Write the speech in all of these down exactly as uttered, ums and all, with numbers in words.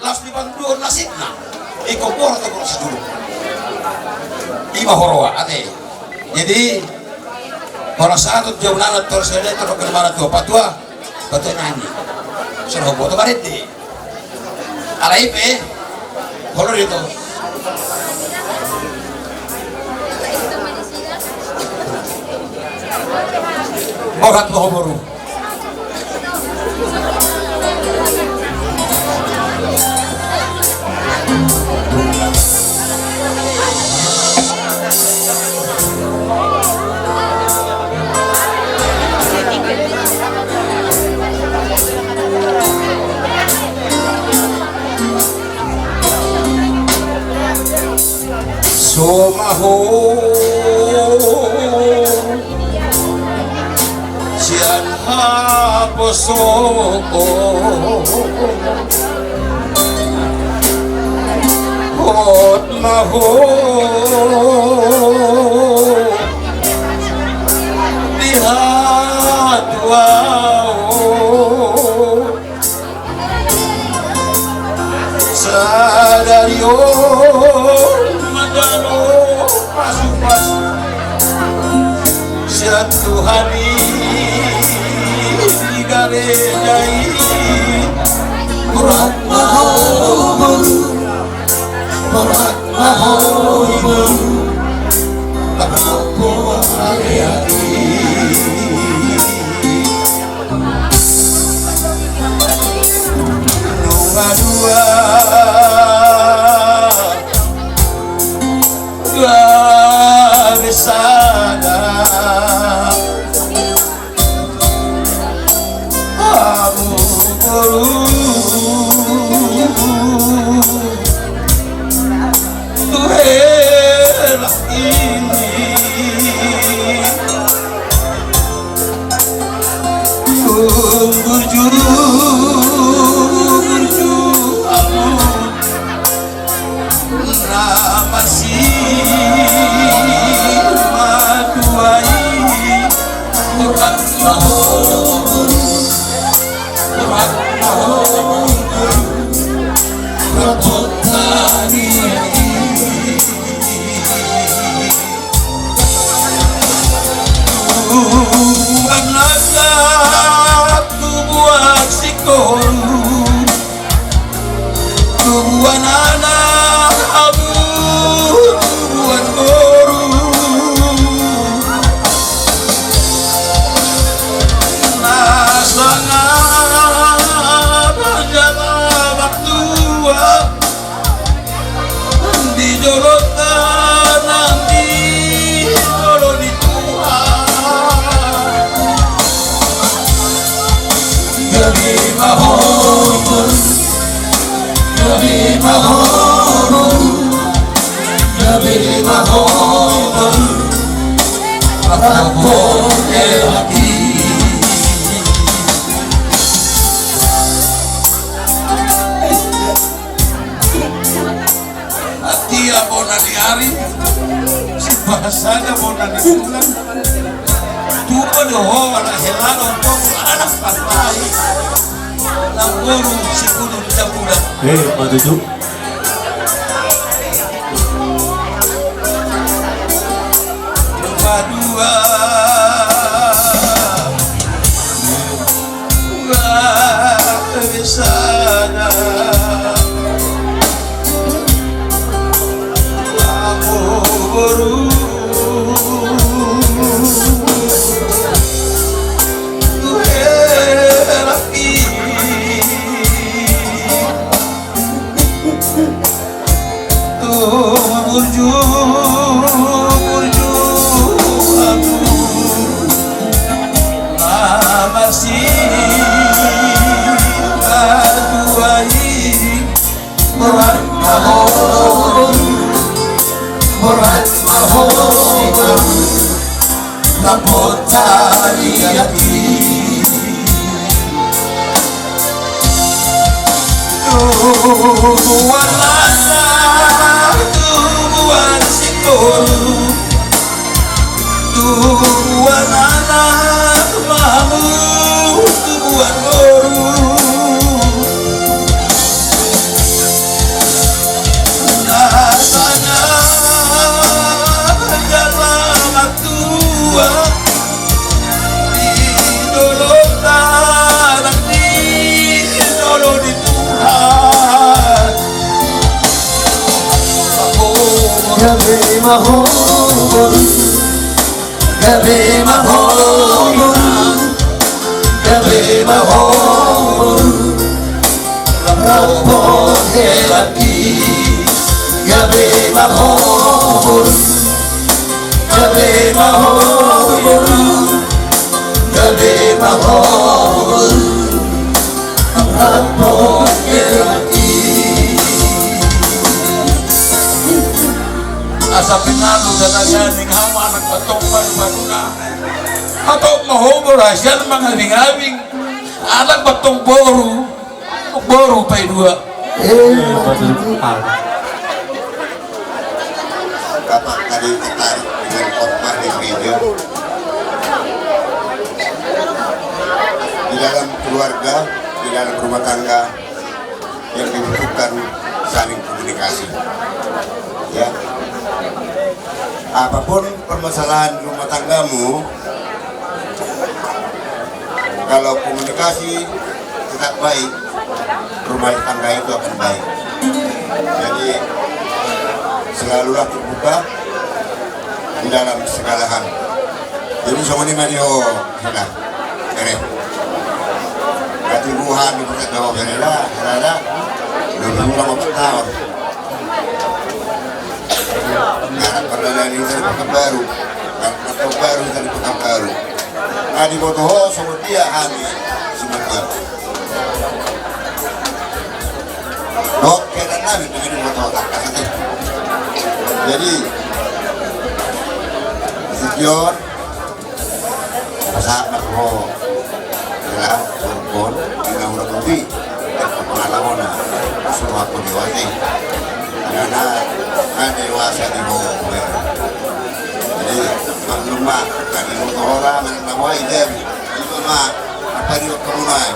Laos dipanduhon nasibna. Ingkon borat do borat sidung. Ima huroha ate. Jadi, horas sahat tu jabu nami, tu horas sahat tu roha ni amang, tu patua, patua nami. Sudah boto barende. Alai pe, holong do ito. Borhat ma ho boru. So ma ho sian haposoon, hot ma ho di hatuaon. Sadari on manjalo pasupasu sian Tuhan i di gareja i. Borhat ma ho boru, borhat ma ho boru. Borhat ma ho boru. Nunga dua gabe sada hamu boru tu hela i. Burju, burju, amun na masimatua i. Borhat ma ho boru, borhat ma ho boru. Borhat ma ho boru. Tubuan anak, tubuan singkoru, tubuan anak hamu, tubuan boru. Na sangap jala martua di jolo tanan di jolo ni Tuhan. Gabe ma ho boru, gabe ma ho boru, gabe ma ho boru. Apa ho elaki. Atia bona ni ari, sipahasada bona ni bulan. Tupa do ho ala hela do tonggo anak patai. Namboru sipulu ni tabulan. Eh, matutu. Padua. Gabe sada hamu boru tu hela i. Tung burju, burju ahu na masimatua i. Borhat ma ho boru, borhat ma ho boru. Dapotan i. Tubuan anak, tubuan singkoru, tubuan anak hamu, tubuan boru. ma ho boru, gabe ma ho boru, gabe ma ho boru. Rap dohot helangki, gabe ma ho boru, gabe ma ho boru, gabe ma ho boru. Rap dohot helangki. Asa pinalu dana janing hamu anak batong baru baruna. Hatop ma ho boru, hasian mangabing-abing. Anak batong boru, boru paidua. Eh, bapak tadi tertarik dengan khotbah di gereja. Di dalam keluarga, di dalam rumah tangga, yang dibutuhkan saling komunikasi. Ya. Apapun permasalahan rumah tanggamu, kalau komunikasi tetap baik, rumah tangga itu akan baik. Jadi, selalulah terbuka di dalam segala hal. Jadi, songon i ma di ho, hela. Bere. Gati buhan di pusat dawa bere da, hela da. Lu bilang apa tahu? Anak perdana ini dari Pekanbaru. Anak Pekanbaru dari Pekanbaru. Nah, diboto ho, songon dia hami, semua. Oke, dan kami pengen mau tahu tak kasih. Jadi, Sion, pasahat ma ho, ya, sorbon, di na hurang ubi, dan kepala hona, suruh aku dewasa. Karena kan dewasa di bawah, ya. Jadi, maklum ma, kan di bawah orang, anak na bawah, ide, itu ma, apa di waktu mulai.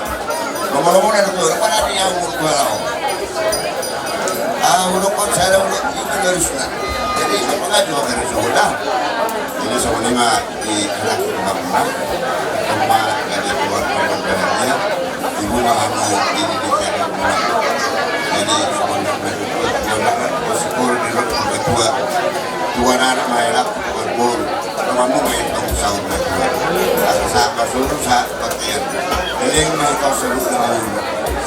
Ngomong-ngomong, ada tuh, apa nanti yang mau jual, oh? Ah, udah kok, saya udah, itu dari sunat. Jadi, apa nggak jual dari sunat? Jadi, sama lima. Di anak rumah, rumah dari keluarga, keluarganya, ibu mah mau ini di rumah. Jadi, sebenarnya itu keluarga, sekolah di rumah tua, tua anak, main aku, tua bol, rumahmu main tong sahur tua. Asa sapa suruh, sa-, pakaian. Eling main tong sahur tua.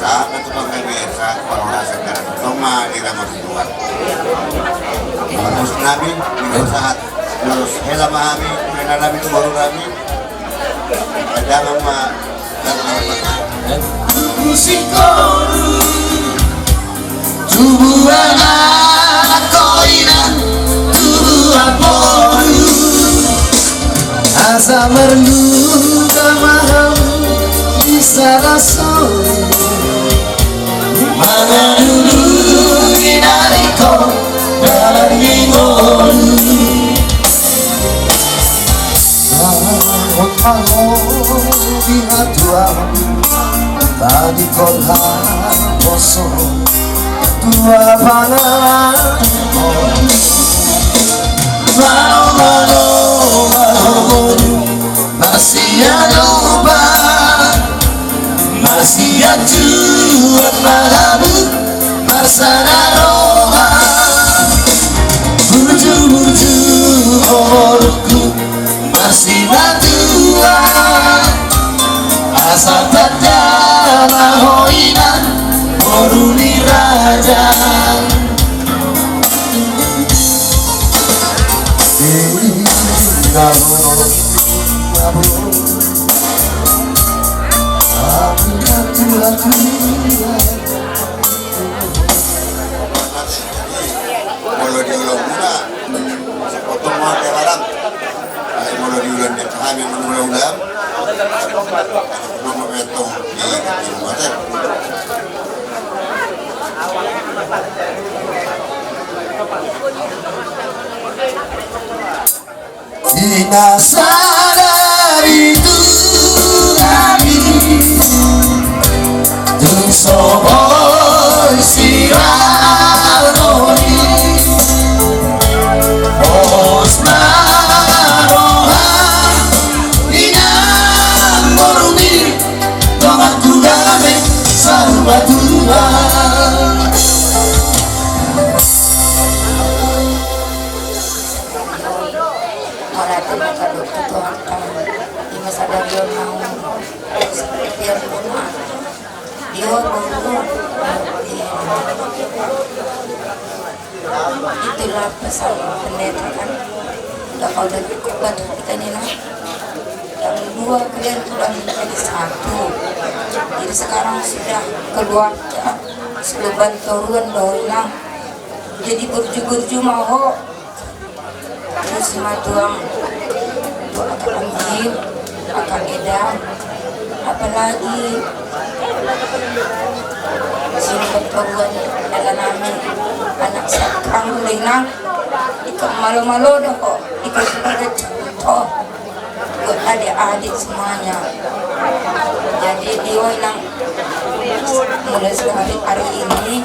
Sama tukang kami, sa-, kalau rasa darah, rumah di rumah tua. Terus nami, di saat Terus hela ma hami, hela nami tu boru nami. Jangan ma, jangan ma. Musik boru. Tubuan anak koina, tubuan boru. Asa marluga ma hamu di sada sori. Mangalului nariko dalan ni ngolu. Laut maloli hatuan, tadi kol haposo tua pangan. Malo, malo, malo, malo. Masiadopan, masiatuan marabu, marsada roha. Burju-burju ngolungku, masimatua. Asa tanda na ho inang, boru ni raja. Molo di ulaon muna, sepotong ma hami barang. Ai molo di ulaon ni hami mangula ulam. Mama betong di kaki mate. Di na sadari tu hami, tung so boi sirang hami. Pos ma roha, inang boru ni, dongan tu gabe, saur matua. Itulah pesan pendeta kan. Udah, kalau udah cukup buat kita ini, nah. Yang dua kalian sudah menjadi satu. Jadi sekarang sudah keluarga, sudah bantoruan dohot inang. Jadi burju-burju ma ho. Terus ma tuang, tuang anggi, angka eda, apalagi sinumpet paruan dalan nami, anak siap kanggo inang, iko malo-malo do ho, iko sebagai contoh buat adik-adik semuanya. Jadi, Dio, inang, mulai dari hari ini,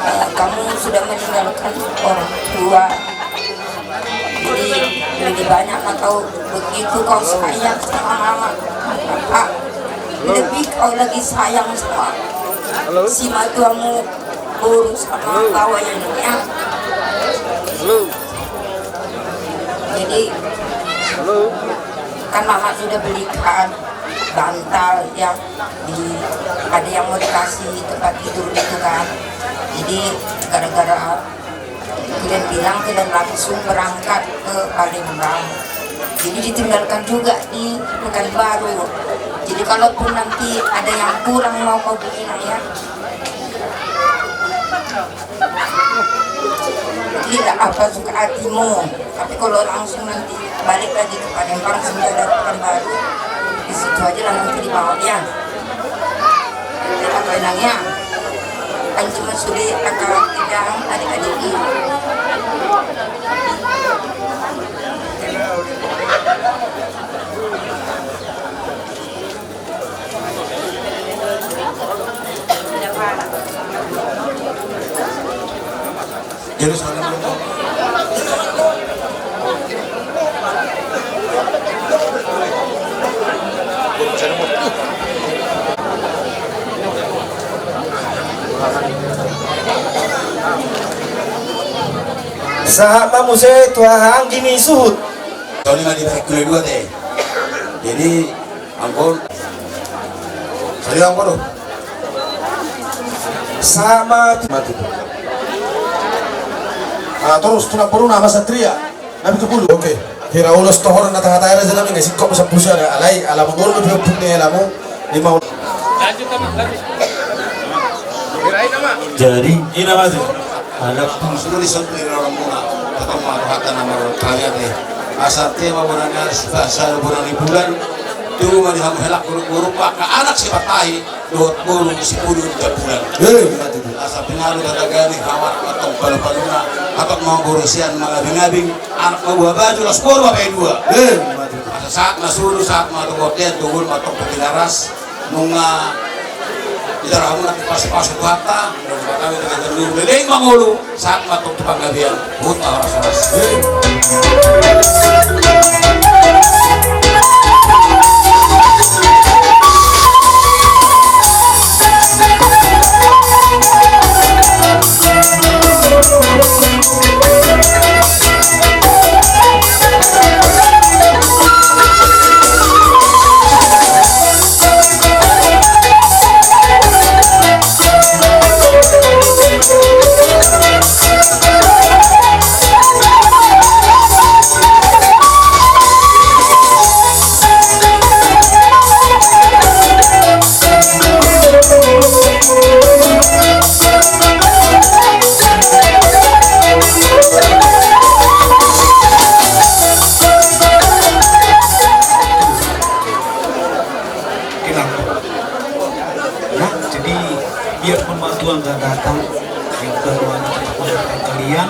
eh, kamu sudah meninggalkan orang tua. Jadi, lebih banyak na kau, begitu kau sayang sama mama, papa, lebih kau lagi sayang sama si matuamu, boru sama bawa ini, ya. Jadi, kan mama sudah belikan bantal, ya, di, ada yang mau dikasih tempat tidur gitu kan. Jadi, gara-gara kalian bilang kalian langsung berangkat ke Palembang. Jadi ditinggalkan juga di Pekanbaru. Jadi kalaupun nanti ada yang kurang mau kau beli, Nang, ya. Tidak apa suka hatimu. Tapi kalau langsung nanti balik lagi ke Palembang, sudah dari Pekanbaru, di situ aja lah nanti dibawa, ya. Apa enaknya? Kan cuma sudah angka eda, adik-adik ini. Yerusalem. Sahat ma muse tu haha anggi ni suhut. Toni ma di baik kuliah dua te. Jadi, Angkon. Sayo angkon do. Sama tu mati tu. Ah, terus tulang peruna masa tria. Nabi tu pulu. Oke. Hira ulos tohor na tangah tayar aja nabi ngasih kok masa pusa ada alai ala mengurung lebih putih alamu lima. Jadi ina maju. Anak pun sudah disebut di dalam muna. Tetap mah kata nama ternyata. Asal tema bulan harus bahasa bulan di bulan. Tuh mah di hamu helak buruk-buruk maka anak si patahi. Dohot boru si pulu di bulan. Eh, mati tu. Asa pinalu tatagani hawat matong palu-paluna. Hatop mau boru sian mangabing-abing. Anak mau buah baju las boru apa dua. Eh, mati tu. Asa saat masuru saat matu koten tugun matong petilaras. Nunga idarahuna pas-pas buata. Nunga kami dengan jemur leleng mangolu. Saat matong tu panggabean. Huta horas-horas. Kenapa? Ya, jadi biarpun mertua nggak datang, yang kedua anak tetap mendoakan kalian.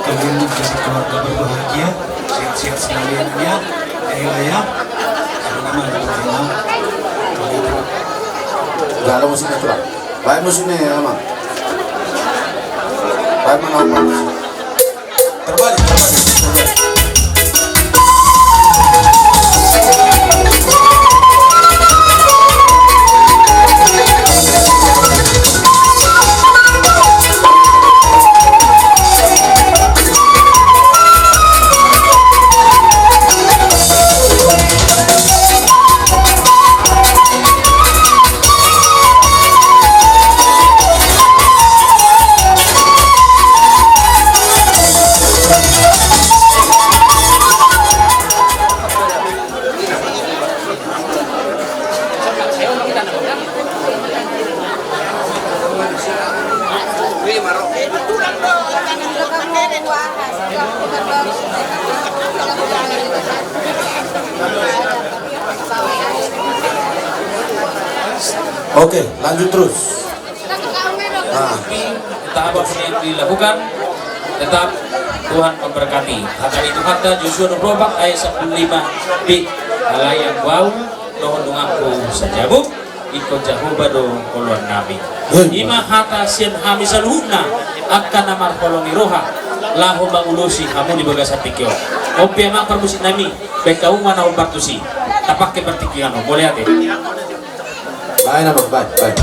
Kalian menjadi keluarga berbahagia, sehat-sehat selalu ya, Nak, ya. Ya, ya. Sama-sama, sama-sama. Galo musiknya, Tulang. Baik musiknya ya, Mang. Baik mana, Mang? Terbalik, terbalik. Oke, lanjut terus. Nah. Tapi tetap apa yang dilakukan, tetap Tuhan memberkati. Hata ni Tuhanta, Josua dua puluh empat ayat sepuluh lima B. Alai anggo au dohot donganku sajabu, ingkon Jahowa do oloan nami. Ima hata sian hami saluhutna angka na marholong ni roha laho mangulosi hamu di bagasan tingki on. On pe amang parmusik nami, baen hamu ma na hombar tusi. Tapake partingkian on, mauliate. Baen amang, baen, baen.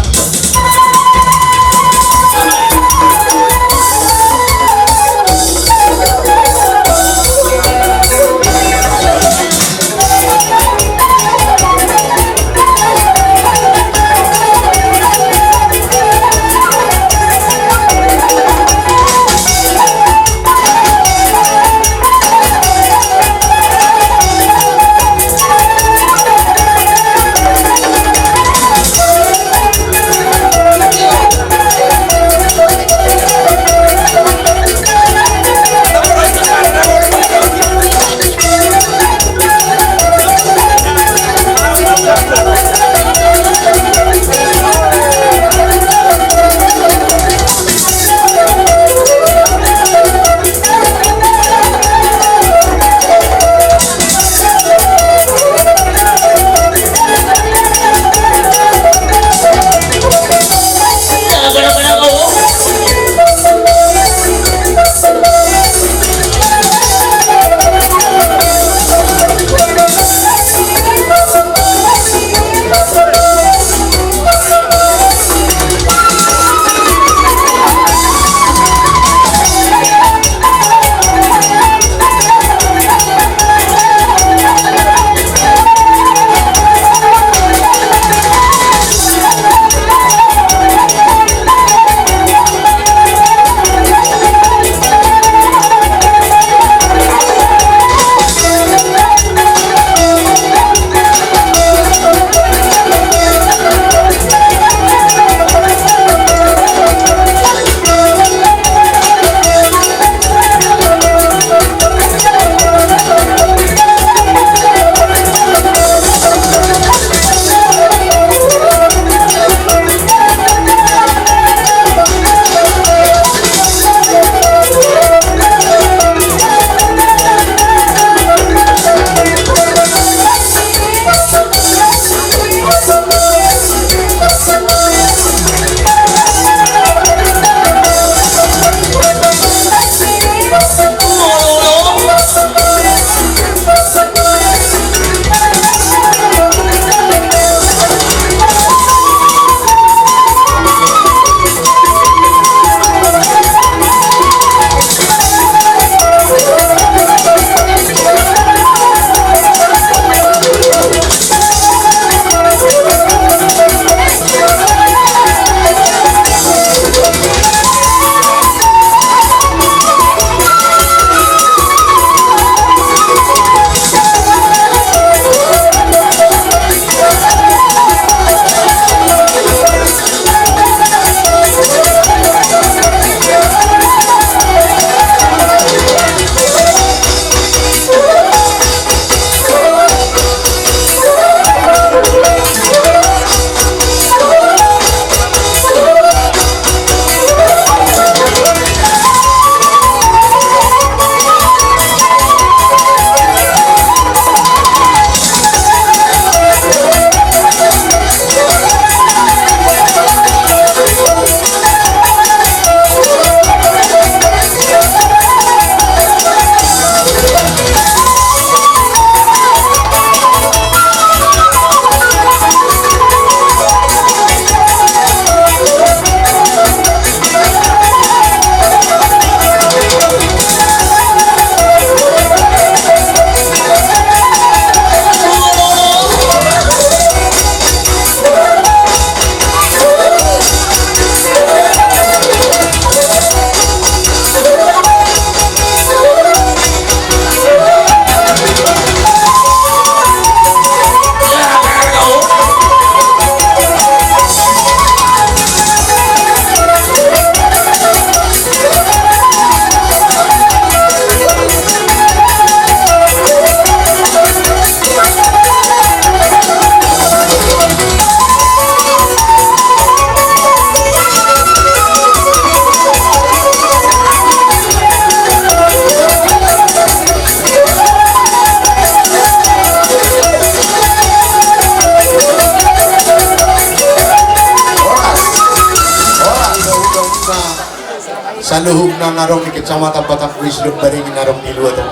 Saluhutna na adong di Kecamatan Batang Kuis dohot Baringin na adong di luat on.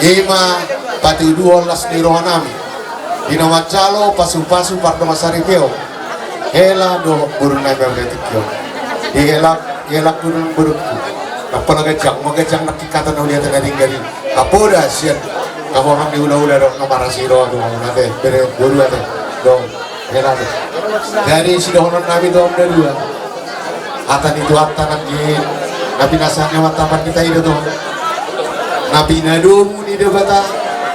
I ma patuduhon las ni rohanami di na manjalo pasupasu pardongansaripeon hela dohot borunami on di tingki on. Di hela, hela guru borungku. Ndang pola ganjang, ma ganjang nangkin hata na uliate na denggan i. Kapoda sian hahurangan ni hulahula dohot na marasi roha dohot na te, bere boru ate. Dohot. Jadi sidohononnami tu hamu na dua, hata ni Tuhanta nangkin na pinasahatna mantap di taida tu hamu. Na pinadomu ni Debata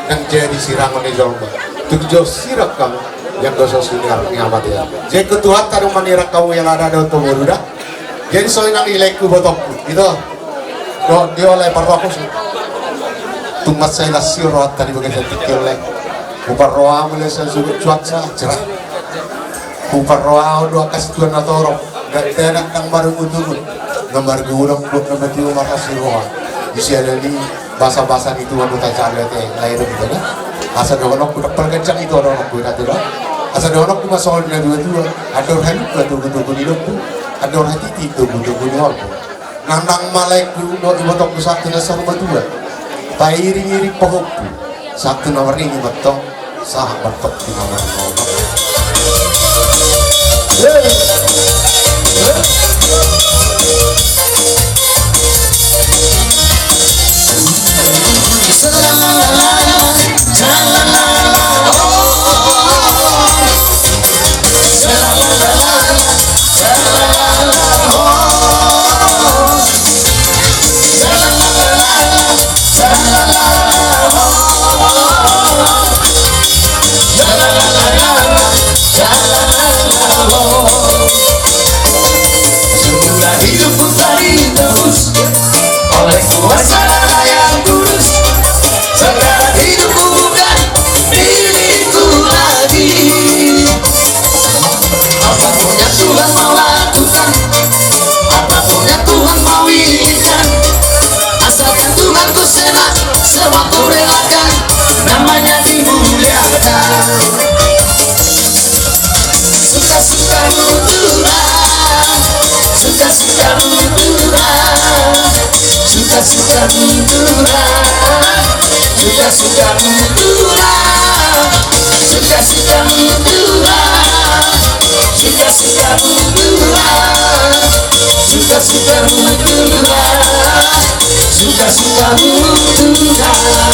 ndang jadi sirangon ni jolma. Tung jo sirang hamu, ianggo so sinirang ni amate. Jadi ingkon Tuhanta do manirang hamu, ia lada do tu boru da. Jadi songon i nang ilengku ibotongku, ito. Dohot dia lae parrohakku. Tung mansai las ni rohanta di bagasan tingki on lae. Huparrohahon lae sian suhut cuaca, cerah. Huparrohahon do angka situan na torop, ndang tena ndang marungutungut. Na margurang buat na matua marlas ni roha. Di siala ni basabasa ni Tuhan do tajalo ate, lae do hita da. Asa dohononku ndang pola ganjang ito dohononku ate da. Asa dohononku ma songon na dua-dua. Andor halumpang togu-togu ni lombu. Andor hatiti togu-togu ni horbo. Nanang ma laengku dohot ibotongku sahat tu na saur matua. Pairing-iring pahompu sahat tu na maringi mantong sahat marpangki na marnono. Sudah hidupku telah ditebus oleh kuasa darah yang kudus. Sekarang hidupku bukan milikku lagi. Apapun yang Tuhan mau lakukan, apapun yang Tuhan mau izinkan, asalkan Tuhan ku senang, semua ku relakan, namanya dimuliakan. Suka-sukamu Tuhan, suka-sukamu Tuhan, suka-sukamu Tuhan, suka-sukamu Tuhan, suka-sukamu Tuhan, suka-sukamu Tuhan, suka-sukamu Tuhan, suka-sukamu Tuhan.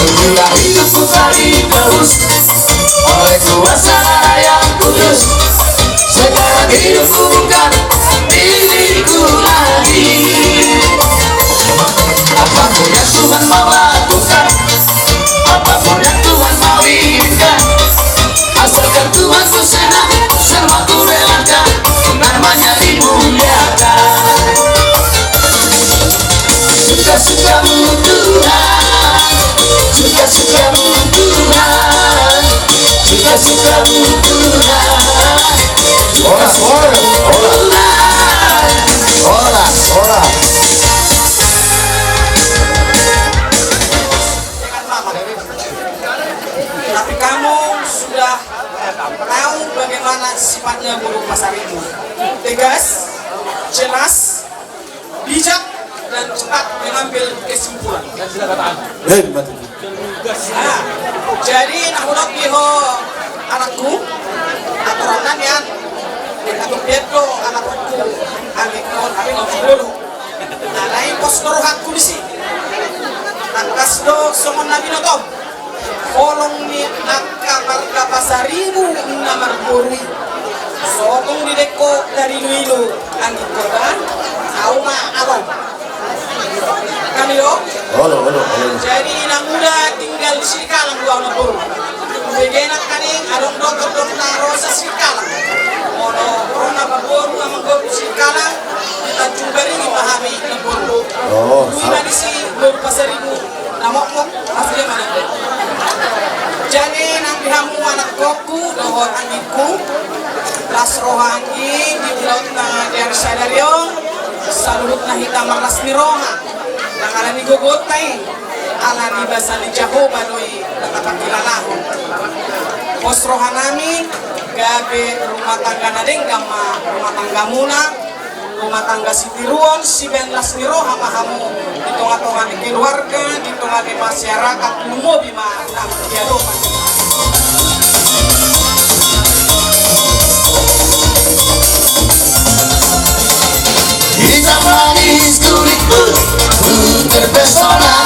Sudah hidupku telah ditebus oleh kuasa yang kudus. Sekarang hidupku bukan milikku lagi. Apapun yang Tuhan mau lakukan, apapun yang Tuhan mau izinkan, asalkan Tuhan ku senang, semua ku relakan, namanya dimuliakan. Suka-sukamu Tuhan, suka-sukamu Tuhan, suka-sukamu Tuhan. Hola, hola, hola. Hola, hola. Tapi kamu sudah tahu bagaimana sifatnya burung pasar itu. Tegas, jelas, bijak, dan cepat mengambil kesimpulan. Hei, mati. Nah, jadi na hudok di ho anakku, aturan nian, aturan do anakku, anakku, anakku dulu. Alai pos do rohangku disi. Tangkas do songon na binotom. Holong ni angka Marga Pasaribu na marboru i. Sotung didok ho tarilu-ilu anggi kota. Au ma abang. Kan i do? Olo, olo, olo. Jadi na muda tinggal di Sidikalang do au na boru. Bege nangkaning adong do tondong na ro sian Sidikalang. Molo ro na boru amang boru Sidikalang, di Tanjung Baringin ma hami na boru. Oh, ima disi boru Pasaribu. Na mokmok, pas dia mana? Jadi nang di hamu anakkongku dohot anggingku, las roha anggi di ulaonta di ari sadari on, saluhutna hita marlas ni roha. Nang ala ni gogonta i, ala ni basa ni Jahowa do i na tapangkilalahon. Pos rohanami, gabe rumah tangga na denggan ma rumah tanggamuna, rumah tangga sitiruon, sibaen las ni roha ma hamu di tonga-tonga ni keluarga, di tonga ni masyarakat, lumobi ma nang di adopan. Hitam manis kulitmu, ku terpesona.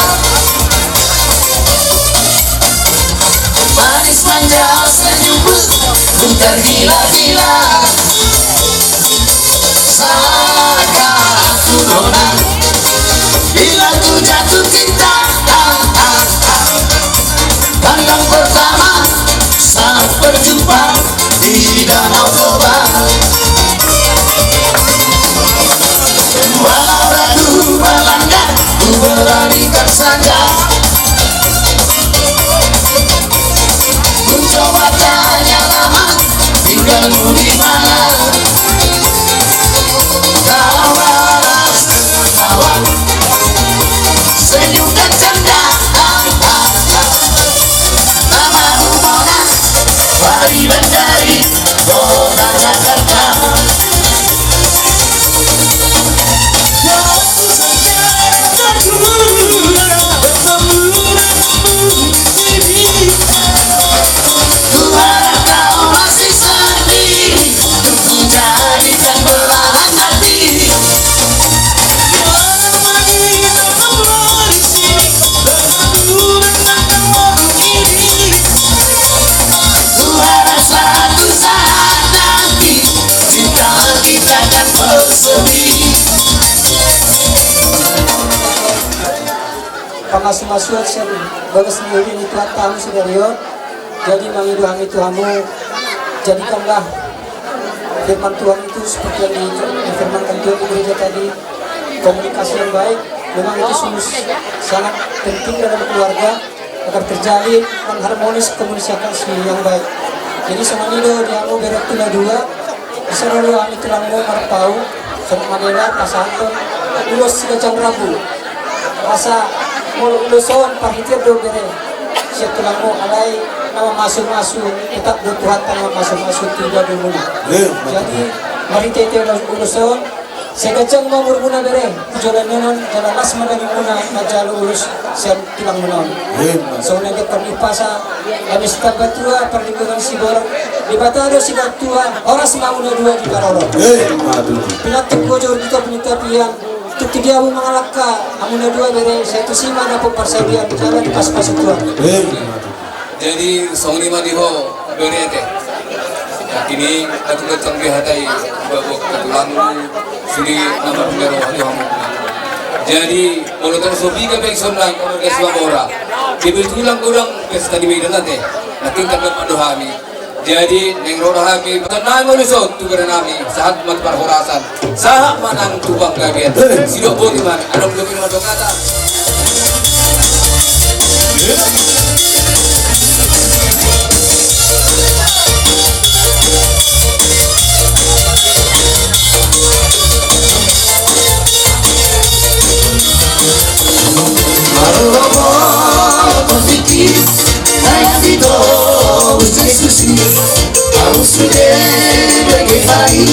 Manis manja senyummu, ku tergila-gila. Salahkah aku, nona, bila ku jatuh cinta? Ah, ah, ah. Pandang pertama saat berjumpa di Danau Toba. Walau ragu melangkah, ku beranikan saja. Ku coba tanya lama, tinggalmu di mana? Tawa, tawa, senyum dan canda. Nama rumahnya Fahri Bandari, Kota Jakarta. Ku harap kau masih setia, ku jadikan belahan hati. Ku harap satu saat nanti cinta kita akan bersemi. Pamasumasuon sian bagas ni uli ni Tuhanta hamu sadari on. Jadi mangido hami tu hamu, jadikanlah firman Tuhan itu seperti yang di-, difirmankan Tuhan di gereja tadi. Komunikasi yang baik memang itu sungguh sangat penting dalam keluarga agar terjalin dan harmonis komunikasi yang baik. Jadi songon i do di hamu bere tu na dua, di son do hami tulangmu marpaung, songon i ma pasahathon ulos siganjang rambu. Asa molo ulos on parhitean do bere sian tulangmu, alai na mamasumasu tetap do Tuhanta na mamasumasu tu jabu muna. Jadi marhitehite ulos on, sai ganjang ma umurmuna bere tu joloan on, jala las ma dagingmuna manjalo ulos sian tulangmuna on. Songon na didok ni umpasa, gabe sitambatua parlinggoman siborok, Debata do sinatuaon, horas ma hamu na dua diparorot. Pinantik bojor di topi ni tapian, tung tu dia hamu mangalangka hamu na dua bere, sai tusi ma dapot parsaulian jala dipasupasu Tuhan. Jadi songon i ma di ho bere ate. Nangkin i, tung ganjang di hata i, babok tu tulangmu, sude na marbinaro tu hamu. Jadi molo tung so piga pe sonang, molo tung so mora, gabe tulang godang pesta di Medan ate. Nangkin tanggapan do hami. Jadi naeng ro do hami, pasahat ma ulos on tu bere nami, sahat ma tu parhorasan, sahat ma nang tu panggabean. Sidok boti ma, adong dope na mandok hata. Marlopo marpikir, na hea pitobus Jesus i. Ahu sude bege hami,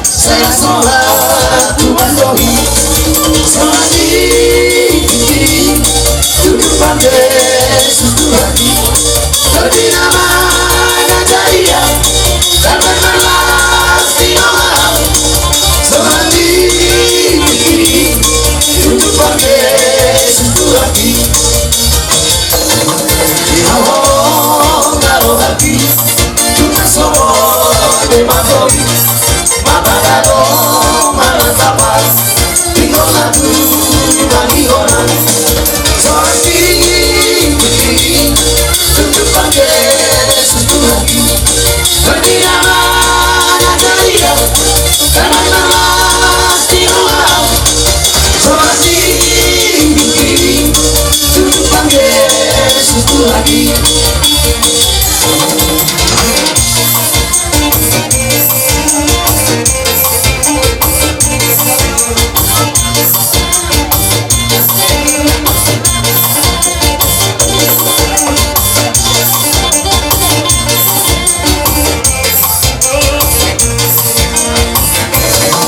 sai sola tu mandok i. Sola di tingki, tutu pande susuhati. Tapi nama na jadi au, karna marlas di nama au. Sola di tingki, tutu pande susuhati. Di haho na rohati.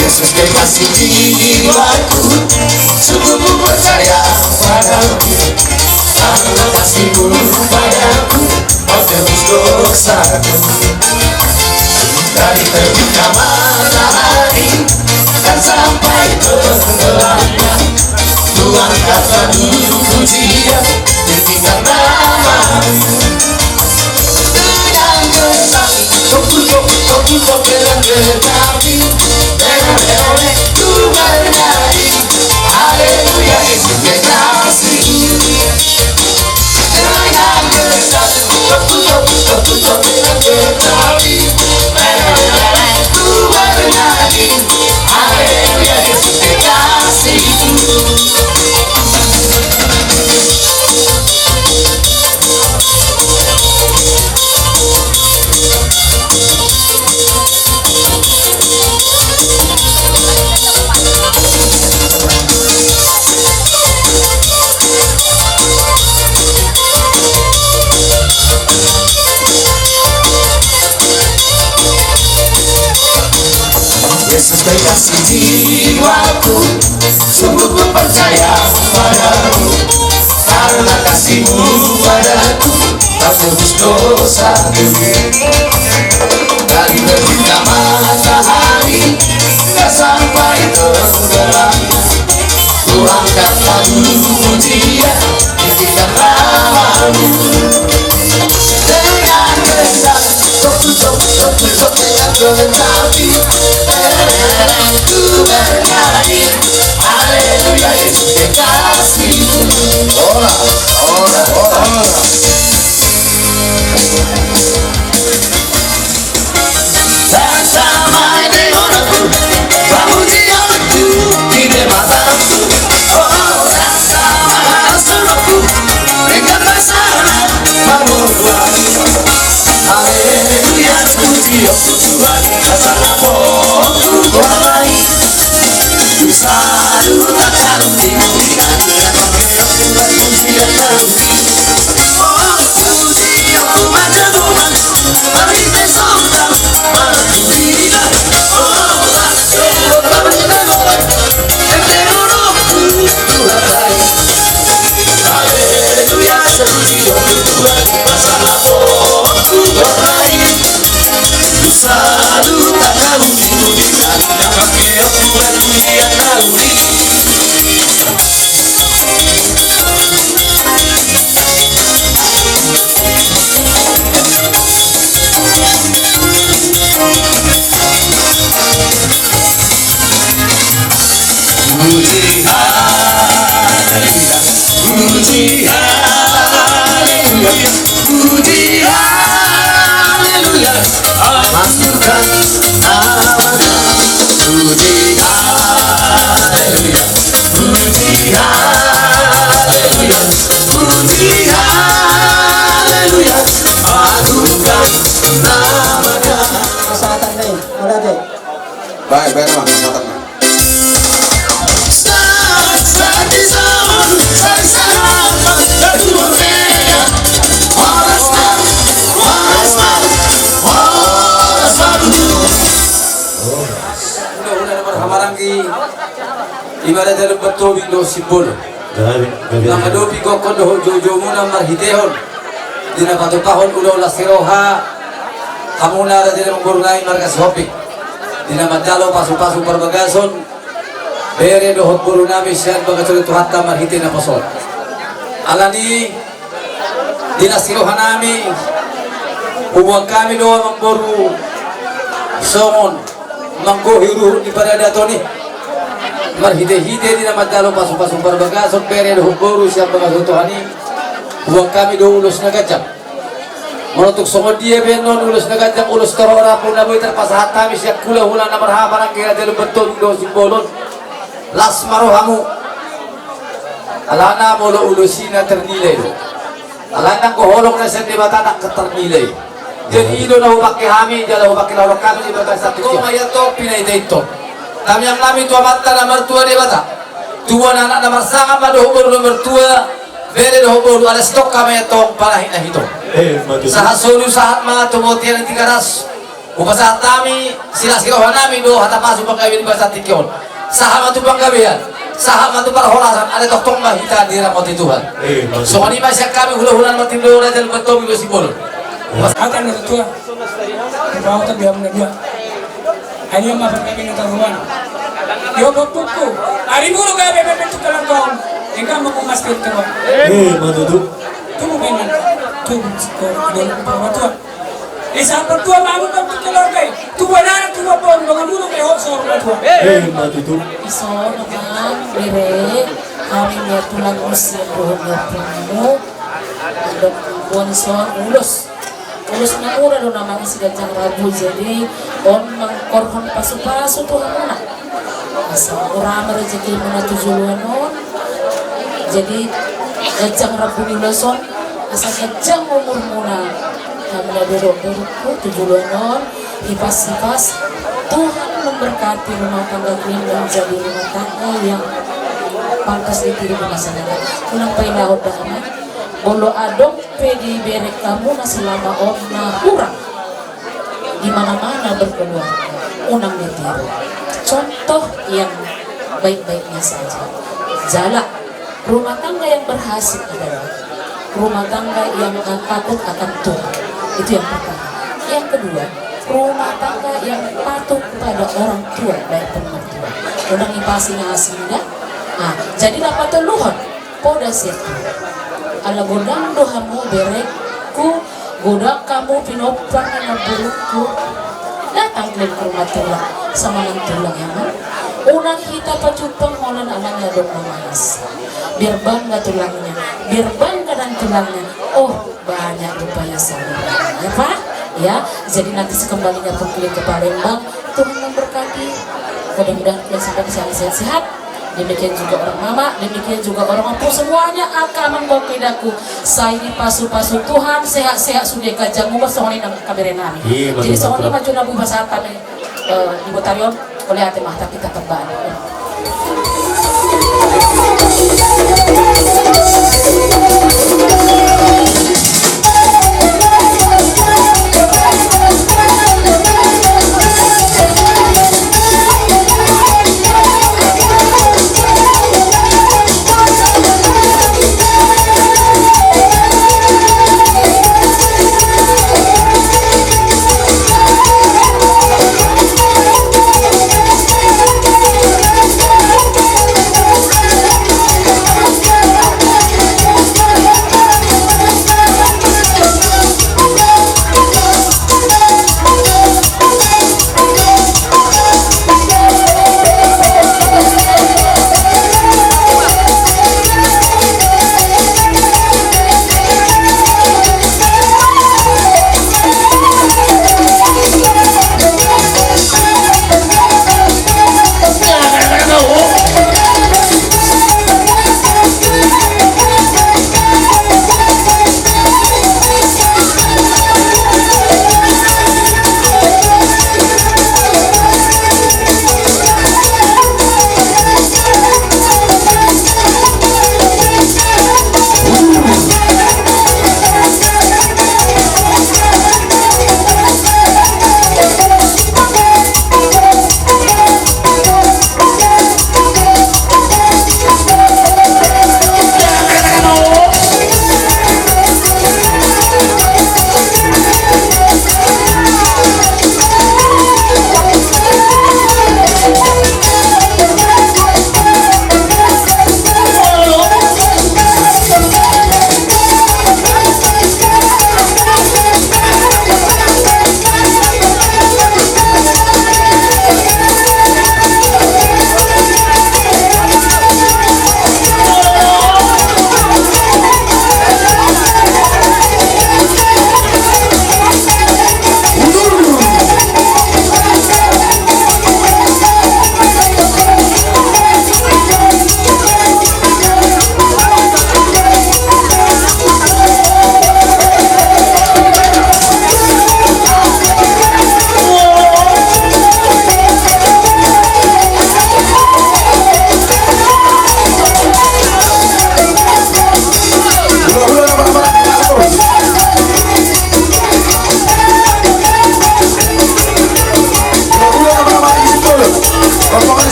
Yesus kekasih jiwaku, sungguh ku percaya padamu, karena kasihmu padaku, kau tebus dosaku. Dari terbitnya matahari dan sampai tenggelamnya, Tuhan kau selalu pujian, tinggikan namamu. Dengan getar, tepuk, tepuk, tepuk, tepuk, dengan getar, ku bernyanyi, haleluya, Yesus kekasih. Yesus kekasih jiwaku, sungguh ku percaya padamu, karena kasihmu padaku, kau tebus dosaku. Dari terbitnya matahari, hingga sampai tenggelamnya, ku angkat lagu pujian, tinggikan namamu. Dengan getar, tepuk, tepuk, tepuk, tepuk, dengan getar, ku bernyanyi, haleluya, Yesus kekasih. Ora, ora, ora, ora. Puji haleluya, puji haleluya, puji haleluya. Aturkan nama, puji haleluya, puji haleluya, puji haleluya. Aturkan nama. Pasahaton ni, olo, Dek. Baik, baik, Bang, pasahaton, Bang. Hula-hula na marhahamaranggi, i ma raja ni Lumban Tobing dohot Simbolon. Mangadopi gokhon dohot joujou muna marhitehon di na patupahon ulaon las ni roha hamuna raja ni amangboru nami marga Sihombing, di na manjalo pasu-pasu parbagason bere dohot boru nami sian bagasan ni Tuhanta marhite naposo on. Alani i, di las ni roha nami, huboan hami do amangboru Songon manggohi ruhut ni paradaton i, marhitehite di na manjalo pasupasu parbagason bere dohot boru sian bagasan Tuhan i, huboan hami do ulos na ganjang. Molo tung songon dia pe annon ulos na ganjang, ulos torop rambu na boi tarpasahat hami sian hulahula na marhahamaranggi, Raja Lumban Tobing dohot Simbolon, las ma rohamu. Alana molo ulos i na ternilai do. Alana anggo holong na sian Debata ndang ternilai. Jadi i do na hupangke hami jala hupangke holong hami di bagasan tingki on. Tong ma i antong pinaitaiton. Tangiang nami tu Amanta na martua Debata, tubuan anak na marsangap ma dohot boru na martua, bere dohot boru, ala sitongka ma i antong panahit na hiton. Eh, ma tutu. Sahat solu sahat ma tu bontean ni Tigaras. Hupasahat hami, silas ni roha nami do hata pasu panggabean di bagasan tingki on. Sahat ma tu panggabean, sahat ma tu parhorasan, ala tongtong ma hita diramoti Tuhan. Eh, ma tutu. Songon i ma sian hami hulahula na martinodohon, Raja Lumban Tobing dohot Simbolon. Hata ni na tua. Hata ni na tua. Hadiah ma panggabean na taruan. Yo, bapukku. Ari mulu gabe bebe tu kalangkong. Engkau mau kumas ke tua. Eh, ma tutu. Tubuan ma i. Tubuan ma i. Tubuan ma i. Esa partua ma hamu tu keluarga i, tubuan anak, tubuan boru, dongan mulu pe ho saur matua. Eh, ma tutu. Ison amang, bere, hami ma tulang musim dohot ni ompungmu. Mandok tubuan ison ulos. Ulos na mura do na mangasi ganjang rambu, jadi on mangkorhon pasupasu tu hamuna. Asa mura ma rejekimuna tu joloan on. Jadi ganjang rambu ni ulos on, asa ganjang umurmuna. Hamuna dohot borungku tu joloan on, hipas-hipas Tuhan memberkati rumah tangga kalian menjadi rumah tangga yang pantas ditiru di masa depan. Unang pailahon da amang, molo adong pe di berengmuna selama on na hurang di mana-mana berkeluarga, unang ditiru. Contoh yang baik-baiknya saja. Jala, rumah tangga yang berhasil adalah rumah tangga yang, eh, takut akan Tuhan. Itu yang pertama. Yang kedua, rumah tangga yang patuh kepada orang tua, baik pun mertua. Unang dipasingasing da. Nah, jadi na patoluhon. Poda sian Tuhan. Ala godang do hamu berengku, godang hamu pinompar ni namborungku. Datang kalian ke rumah tulang, sama dengan tulang ya, Ma. Unang hita pajumpang holan alana adong na mangasi. Biar bangga tulangnya, biar bangga dengan tulangnya. Oh, banyak rupanya saudara. Ya, Pak? Ya, jadi nanti sekembalinya pun kalian ke Palembang, Tuhan memberkati. Mudah-mudahan kalian semua di sana sehat-sehat. Demikian juga orang mama, demikian juga orang ompung, semuanya angka amang, bokki, daku. Sai dipasu-pasu Tuhan, sehat-sehat sude, ganjang umur, songon i nang kaberenami. Iya, betul, betul. Jadi songon i ma jolo na boi pasahat hami, eh, di botari on, mauliate ma, tapi tetap baik.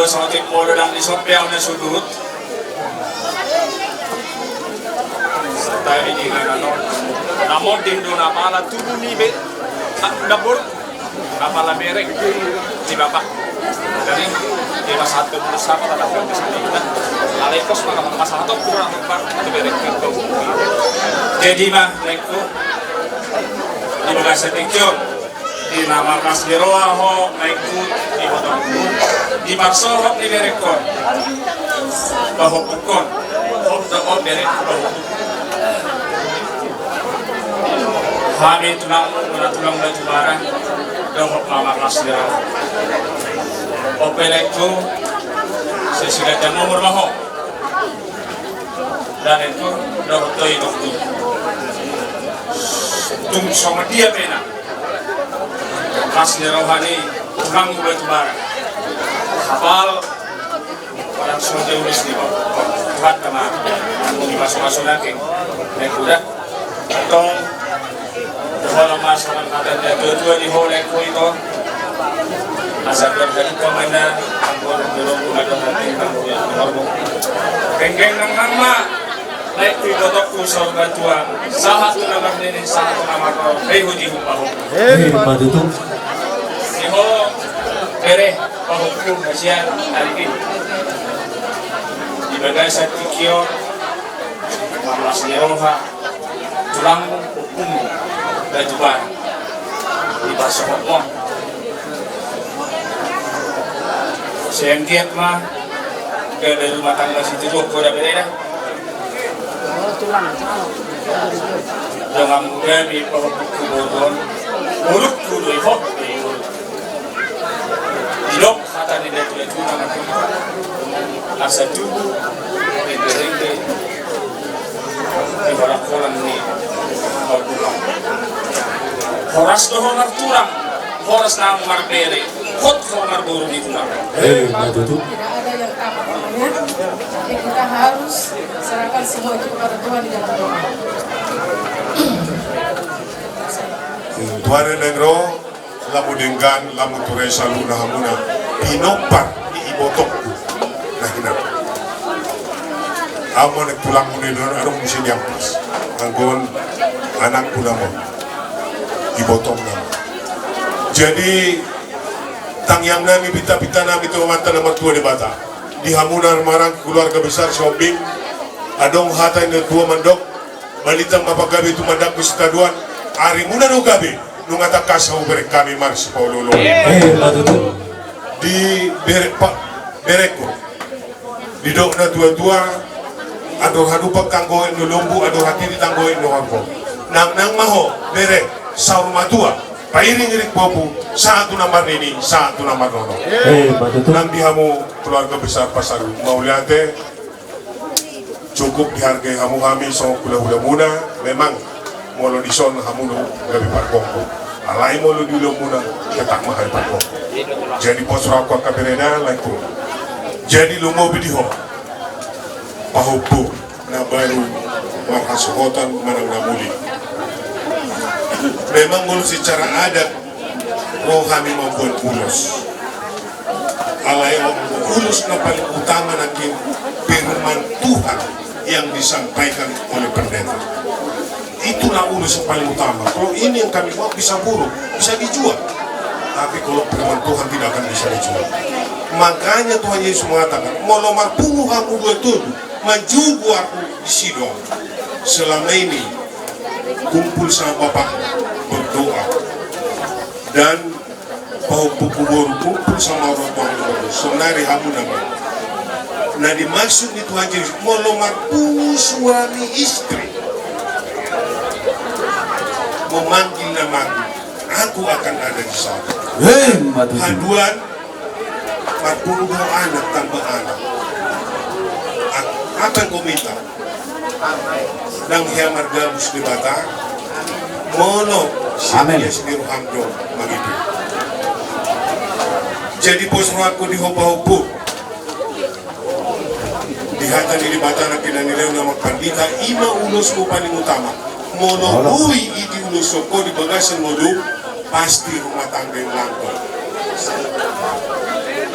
Sotik podo dang di sope au na sudut. Tapi di na na na monding do na pala tubu ni be. Ah, dapur. Kepala merek di bapak. Jadi dia masa satu puluh sama tetap kan bisa kita. Alekos maka masa satu kurang empat itu merek. Jadi mah naikku di bagasa tikion di nama kas di roha ho naikku di hotel di parsorok di merek kon. Bahwa bukan hop da hop merek bahwa Hami tulang, mana tulang Batubara, dohot ma marlas ni roha. Ope laengku, sesila jam umur ma ho. Dan itu dohot do inokku. Tung songon dia pe na las ni roha ni tulang Batubara. Apal Orang suruh dia ulis di bawah. Tuhan kama. Di masuk-masuk lagi. Naik kuda. Tong. Kalau masalah kata dia tua-tua di holek itu. Asal berhenti kemana. Ampun, belum ada hati, ampun, ya, ampun. Penggeng nang nama. Naik di botok kusol bantuan. Sahat tu nama nini, sahat tu nama kau. Hei, huji hupahu. Hei, maju tu. Siho. Bere. Pahompu na sian Arifin. Di bagasan tingki on, marlas ni roha, tulangmu, ompumu, Batubara. Di pasohot on. Sai anggiat ma, gabe rumah tangga sitiruon poda bere da. Donganmu gabe pahompu boru on. Mulutku do i hot, do i mulutku. Didok hata ni datu-datu na mati. Asa tubu rengge-rengge di holang-holang ni Batubara. Horas do ho martulang, horas nang marbere, hot ho marboru di tulang. Eh, maju tu. Tidak ada yang tamat namanya. Jadi kita harus serahkan semua itu kepada Tuhan di dalam doa. Tuhan yang ro. Lamu denggan, lamu ture saluhutna hamuna pinompar ni ibotongku. Nah, ina. Ahu ma na tulangmu ni don, adong muse di ampus. Anggo on anakku nama. Ibotong nama. Jadi, tangiang nami, pinta-pinta nami tu Amanta na martua Debata. Di hamuna maranggi keluarga besar Sihombing, adong hata ni na tua mandok, balintang ma pagabe tumandangkon sitadoan, arimuna do gabe, nunga tangkas hamu bereng hami marsipaolo-olo. Eh, maju tu. Di bere, pa, berengku. Didok na tua-tua, andor hadumpang tanggohon do lombu, andor hatirit tanggohon do horbo. Nang, nang ma ho, bere, saur matua, pairing-iring pahompu, sahat tu na marnini, sahat tu na marnono. Eh, maju tu. Nang di hamu keluarga besar Pasaribu, mauliate. Cukup dihargai hamu hami songon hula-hulamuna, memang molo dison hamu do gabe pargonggo. Alai molo di ulaonmuna, tetap ma hami pargonggo. Jadi pos rohangku angka bereda, laengku. Jadi lumobi di ho. Pahompu na baru marhasohotan manang na muli. Memang molo secara adat, ro hami mambuat ulos. Alai ulos na paling utama nangkin firman Tuhan yang disampaikan oleh pendeta. Itulah ulos yang paling utama. Kalau ini yang kami bawa bisa buruk, bisa dijual. Tapi kalau firman Tuhan tidak akan bisa dijual. Makanya Tuhan Yesus mengatakan, molo marpungu hamu dua tolu, manjou goarhu, disi do ahu. Selama ini kumpul sama Bapak berdoa dan pahompu boru kumpul sama orang tua. Sonari hamu nama. Na dimaksud ni Tuhan Yesus, molo marpungu suami istri memanggil namaku, aku akan ada di sana. Hei, maju tu. Haduan, marpungu do anak tambah anak. A-, apa yang kau minta? Ndang hea margabus Debata. Molo. Amin. Sian dia sendiri roham do mangido. Jadi pos rohangku di ho pahompu. Di hata ni Debata na pinangido na marpandita, i ma ulosmu paling utama. Molo boi i diuloshon ho di bagasan ngolu, pasti rumah tangga yang langgeng.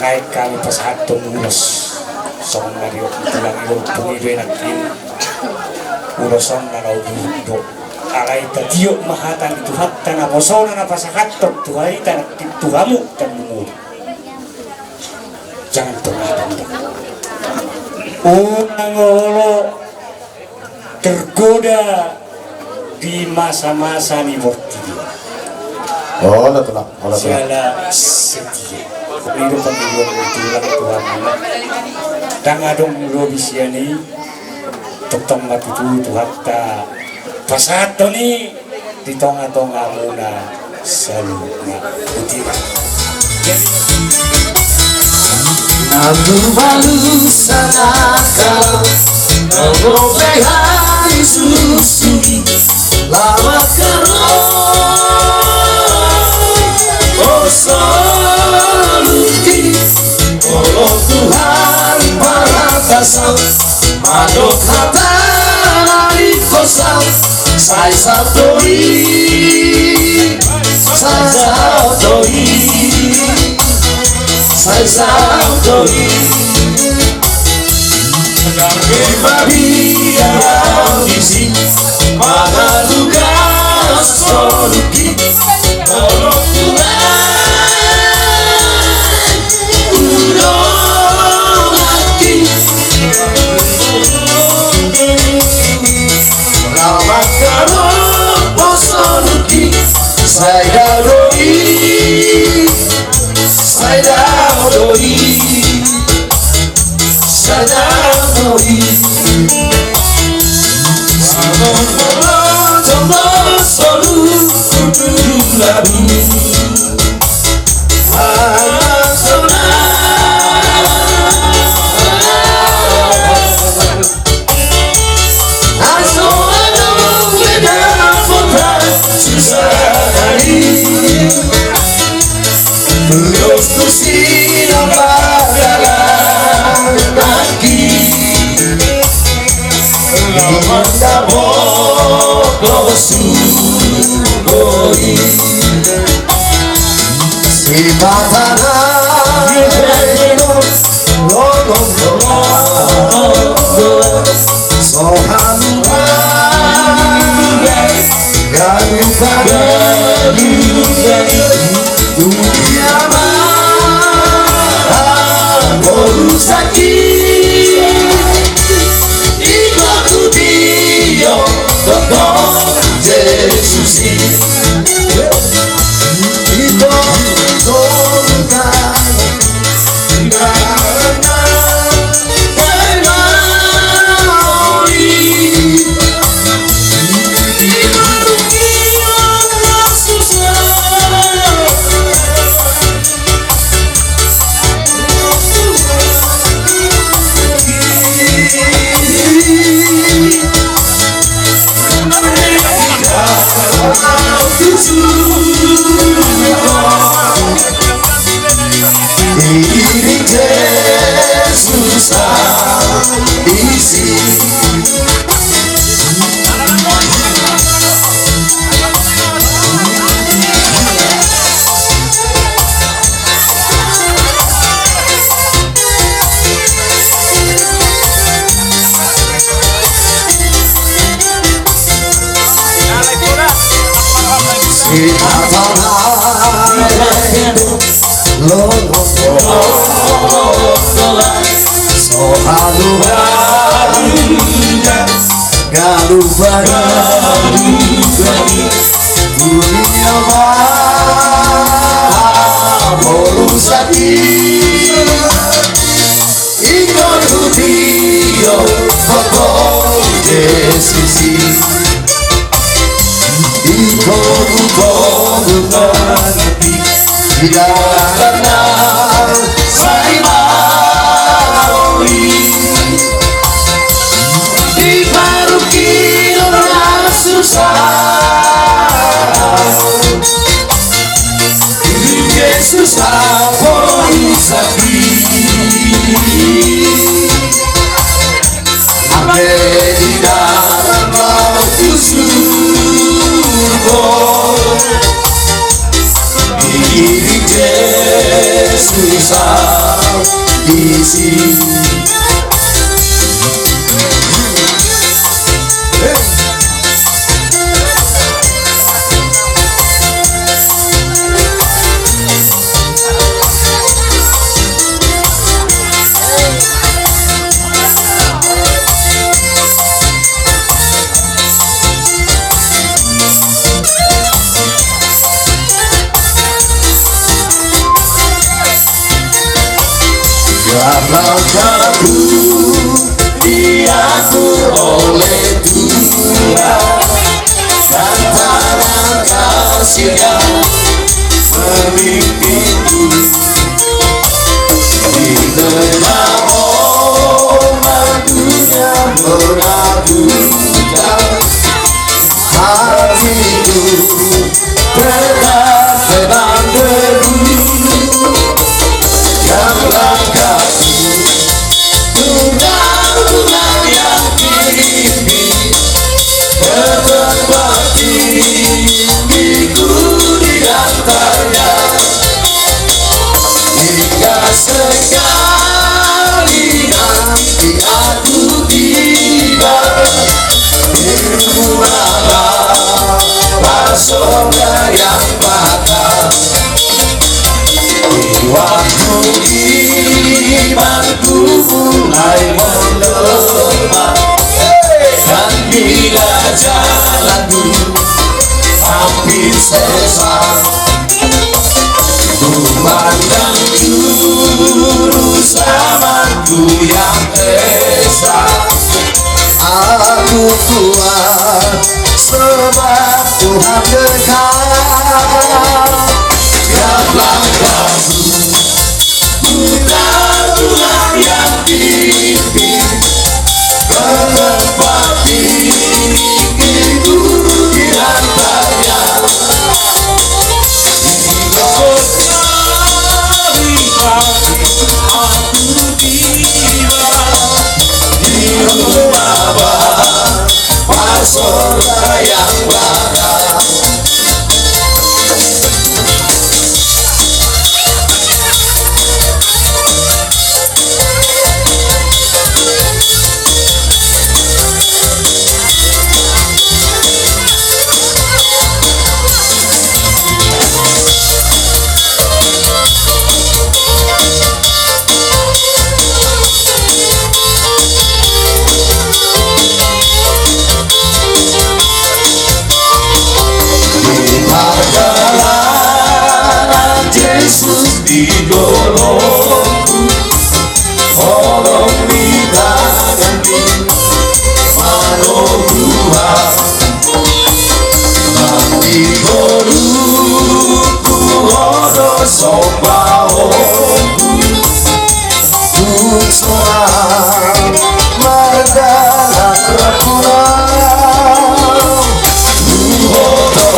Naeng hami pasahathon ulos. Songon na didok ni tulang i, ompung i do i nangkin. Ulos on na laho buruk do. Alai tatiop ma hata ni Tuhanta naposona na pasahathon tu hita nangkin tu hamu tanduhon. Jangan pernah tanda. Unang olo tergoda di masa-masa ni portibi on. Olo, tulang. Olo, tulang. Siala setia. Ini pangidoan ni tulang tu hamuna. Ndang adong lobi sian i. Tongtong ma tutu Tuhanta pasahathon i di tonga-tongamuna saluhutna. Boti ma. Na malu sanaka, na lope hali susi, lamak ro, o soluki, olo Tuhan paratasan, mandok hata na ningkos au, sai saut do i, sai saut do i, sai saut do i. Gabe mabiar au disi, mangaluga soluki, olo Tuhan. Lamak ro, o soluki, sai dao do i, sai dao do i, sai dao do i. Songon molo jolo solu, kudu labu. Di tano na ledo, lomo, so halualuan galu bani, galu bani, dunia ma, molo sati. Ingkon hutio ho Jesus i. Ingkon hutio ho Jesus i. Di dalan na sai mauliate, di parungkilon na susah. Jesus, ampun sakit. Ame di dalan na susah. Di Jesus, ampun sakit. Karna aku diatur oleh Tuhan, dan tangan kasih-Nya memimpinku. Di tengah ombak dunia menakutkan, hatiku tetap tenang teguh. Yang langkahku, Tuhan, Tuhan yang pimpin, ke tempat tinggiku di dalam-Nya. Hingga sekali nanti aku tiba di rumah Bapa sorga yang bakal. Waktu imanku mulai melemah, dan bila jalanku hampir sesat, ku pandang juru selamatku yang esa. Aku kuat sebab Tuhan dekat. Tiap langkahku, Tuhan, Tuhan yang pimpin. Ke tempat tinggiku di dalam-Nya. Di kota Bibang aku tiba, di rumah Bapa sorga yang bakal. Di pardalanan Jesus di dolok, holong di tangan-Ni manogu ahu. Nang di ngolungku ro do sombaonku, tung sonang mardalan rambu na. Huhut do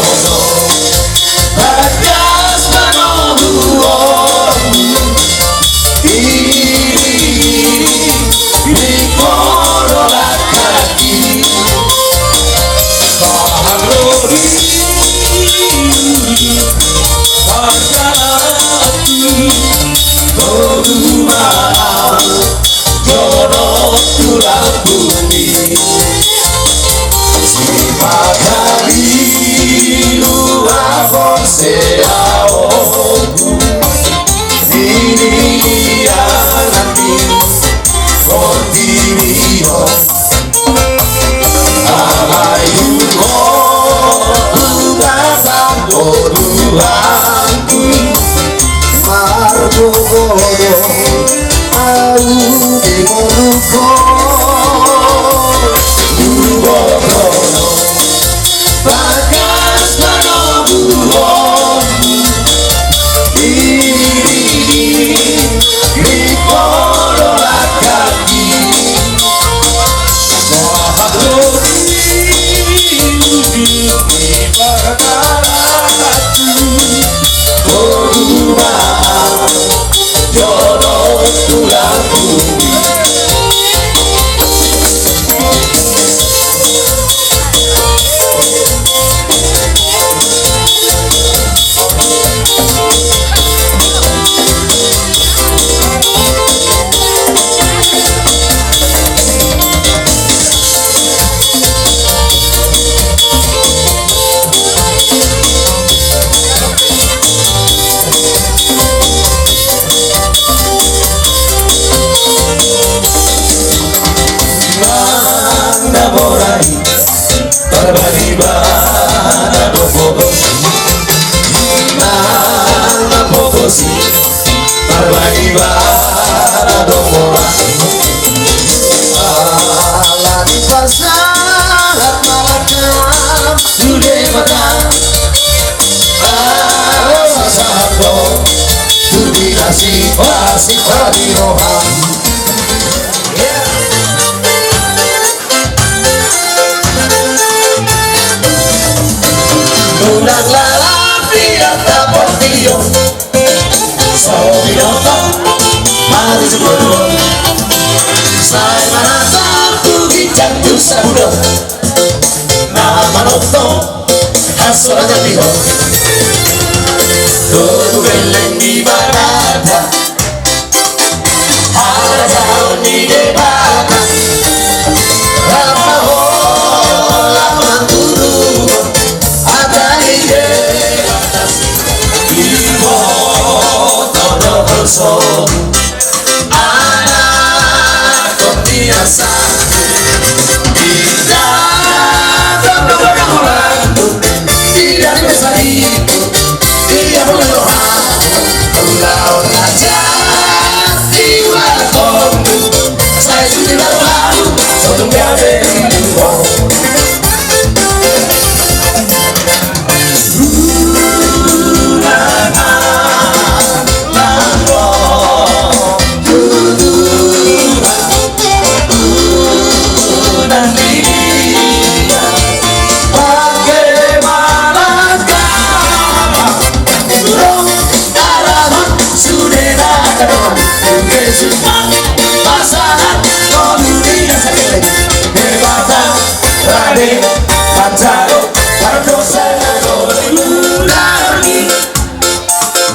bagas manoguhonmu, Ini dia nanti portibi ho. Alai ho, ho, ho, Tuhanku, margogo do au di ngolungku. Huboto do bagas panoguhon. Manang na borat i, parbadiba na dohonon. Manang na pogos i, parbadiba na dohonon. Ala dipasahat ma langkam tu Debata. Ala sahat do tu binasi pasi padi roha. Unang lalap di angka portibi on. So binoto mari jumolo. Sai manatap tu ginjang tu sabudo. Na manonton hasora jati ho. Dohot beleng di badata. Harajaon ni Debata. Rap ma ho laho mangurupi hata ni Debata. Iboto do holso. Anak on biasa. Tidak ada orang-orang. Tidak ada yang bisa. Ia pun roha. Ulaon raja. Iwa kom. Sai sudah roha. Sotung gabe.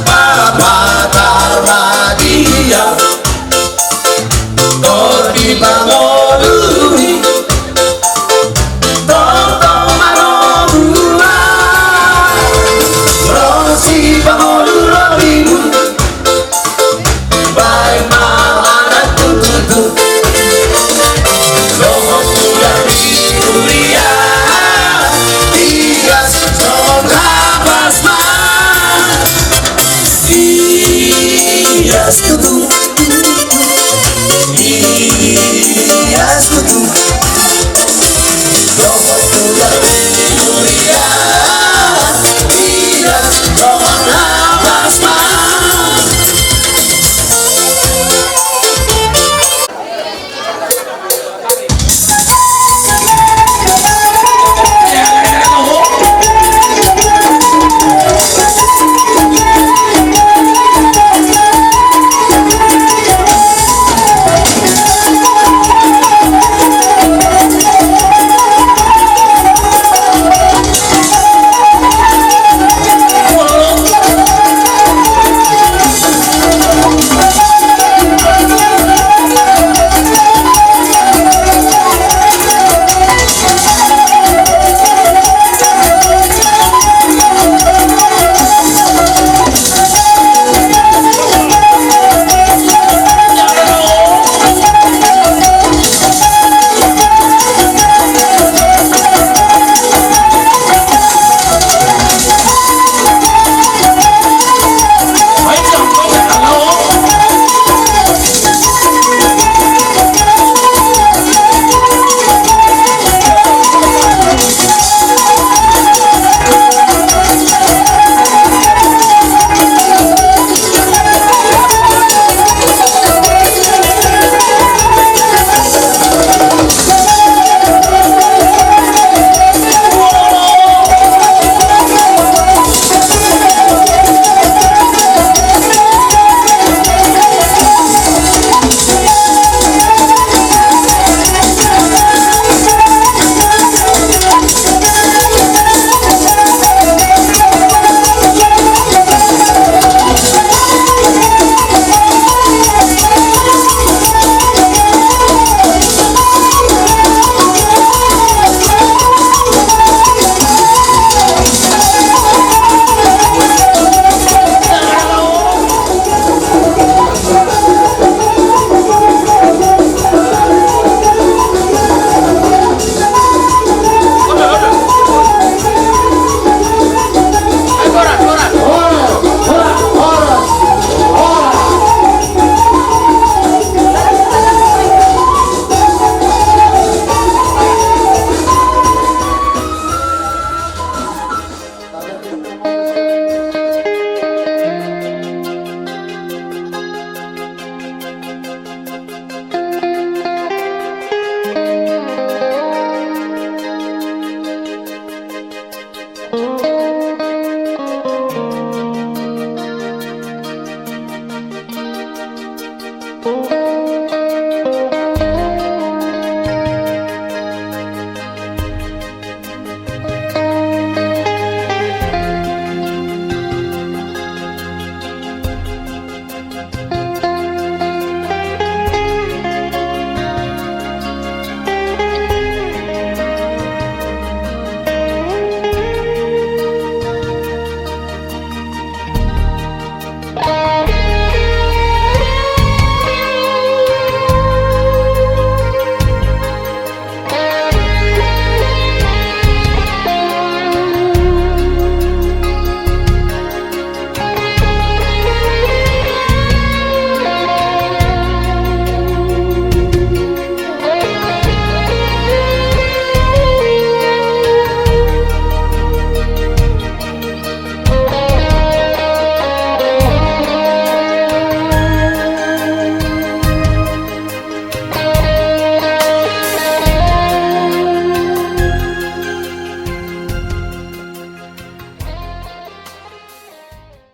Papa Tarmadia, tor dipangolui, tor tong maromua, ro sipangolu rohimu, baen ma anak tutu. Dohot uda di huria, tiga song hapas ma. Ia setutung